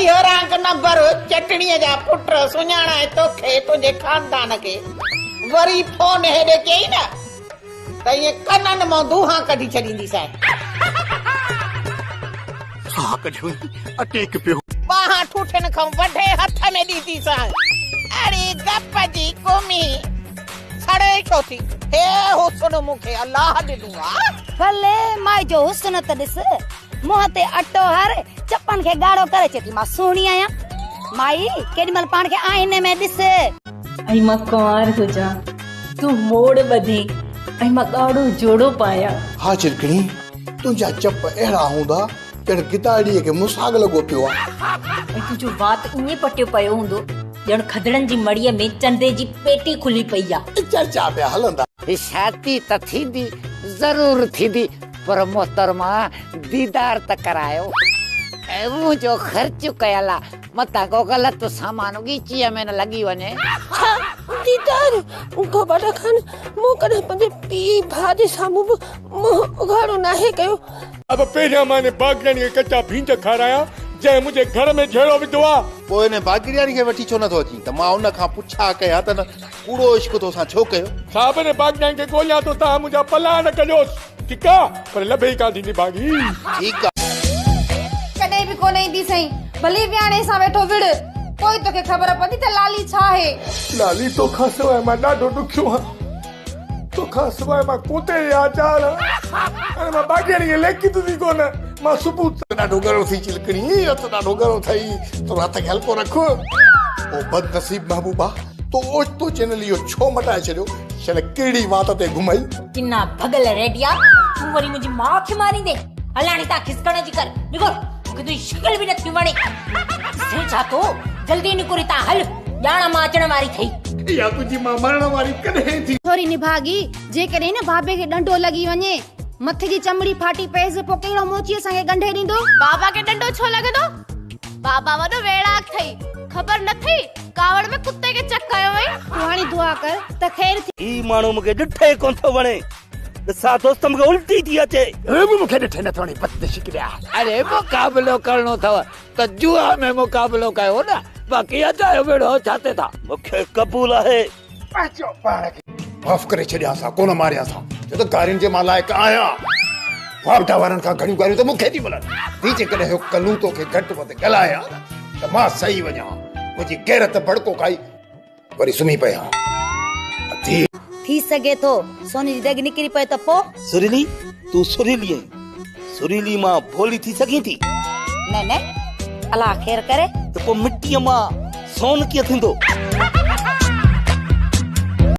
اهو wrong number چٽڻيء جا پٽ سڃاڻانء توکي تنهنجي خاندان کي وري فون هيڏي ڪيئي نه ته ائين ڪنن مان دونهان ڪڍي ڇڏينديسانء. ساهه ڪڍيو ۽ اٽيڪ پيو. ٻانهن ٺوٺين کان وڍي هٿ ۾ ڏينديسانء. اڙي گپ جي گمي سڙي ڇو ٿي؟ هي حسن مون کي الله ڏنو آ. ڀلي مائي جو حسن ته ڏس. منهن تي اٽو هاري چپن کي ڳاڙهو ڪري چئي ٿي مان سهڻي آهيان. مائي ڪيڏي مهل پاڻ کي آئيني ۾ ڏس. ۽ مان ڪنوار هجان، تون موڙ ٻڌين ۽ مان ڳاڙهو جوڙو پايان. ها چرڪڻي، تنهنجا چپ اهڙا هوندا ڄڻ گداڙيء کي مساڳ لڳو پيو آ. ۽ تنهنجو وات ائين پٽيو پيو هوندو ڄڻ کدڙن جي مڙهيء ۾ چندي جي پيٽي کلي پئي آ. چرچا پيا هلندا. هي شادي ته ٿيندي، ضرور ٿيندي، پر محترمه ديدار ته ڪرايو. ۽ منهنجو خرچ ڪيل آ، متان ڪو غلط سامان ڳچيء ۾ نه لڳي وڃي. ڇا ديدار؟ گوباٽا خان، مون ڪڏهن پنهنجي پيء ڀاء جي سامهون به منهن اگهاڙو ناهي ڪيو. اب پهريان مان ان باگڙياڻي کي ڪچا ڀينج کارايان، جنهن منهنجي گهر ۾ جهيڙو وڌو آ. پوء ان باگڙياڻي کي وٺي ڇو نٿو اچين ته مان ان کان پڇا ڪيان ته ان ڪوڙو عشق توسان ڇو ڪيو؟ صاحب ان باگڙياڻي کي ڳوليان ٿو، توهان منهنجا پلاند ڪجوس. ٺيڪ آ، پر لڀي ئي ڪانه ٿيندي ڀاڳي. ٺيڪ آ. ڪڏهن به ڪونه اينديسئين. ڀلي وياڻي سان ويٺو وڙهه، پوء توکي خبر پوندي ته لالي ڇا آهي. لالي توکان سواء مان ڏاڍو ڏکيو آهيان. توکان سواء مان ڪوتي جي آچار آهيان. هاڻي مان باگياڻي کي ليکيندس ئي ڪونه. مان صبح. ڏاڍو ڳرو ٿي چلڪڻي، هٿ ڏاڍو ڳرو اٿئي. ٿورو هٿ کي هلڪو رک. او بدنصيب محبوبا، تو اوچتو چينل اهو ڇو مٽائي ڇڏيو؟ شل ڪهڙي وات تي گهمئي. ڪنا ڀڳل ريڊيا، تون وري منهنجي ماء کي ماريندين؟ هل هاڻي تان کسڪڻ جي ڪر، نڪر، مون کي تنهنجي شڪل به نٿي وڻي. ڏسين ڇا ٿو، جلدي نڪر هتان هل، ڄاڻ مان اچڻ واري ٿئي. اها تنهنجي ماء مرڻ واري ڪڏهن ٿي؟ ٿوري نڀاڳي، جيڪڏهن نه بابي کي ڏنڊو لڳي وڃي، مٿي جي چمڙي ڦاٽي پيس، پوء ڪهڙو موچي اسان کي ڳنڍي ڏيندو؟ بابا کي ڏنڊو ڇو لڳندو؟ بابا وڏو ويڙهاڪ ٿئي، خبر نٿئي ڪاوڙ ۾ ڪتي کي چڪ ڪيو وئين. تون هاڻي دعا ڪر ته خير ٿئي. هي ماڻهو مون کي ڏٺي ڪونه ٿو وڻي. ڏسان ٿوس ته مون کي الٽي ٿي اچي. هي به مون کي ڏٺي نٿو وڻي بد شڪليا. اڙي مقابلو ڪرڻو اٿو ته جوا ۾ مقابلو ڪيو نه باقي اجايو وڙهو ڇا تي ٿا. مون کي قبول آهي. پنهنجو پاڻ کي معاف ڪري ڇڏيانس ها ڪونه ماريانس ها ڇو ته گارين جي مان لائق آهيان. واپڊا وارن کان گهڻيون گاريون ته مون کي ٿي ملن. ڌي جيڪڏهن اهو ڪلون توکي گهٽ وڌ ڳالهائي ها نه ته مان سهي وڃان ها. منهنجي غيرت ڀڙڪو کائي وري سمهي پئي ها. ڌي. ٿي سگهي ٿو سوني جي دڳ نڪري پئي ته پوء؟ سريلي، تون سريلي آهين. سريلي مان ڀولي ٿي سگهين ٿي؟ نه نه، الله خير ڪري. ته پوء مٽيء مان سون ڪيئن ٿيندو؟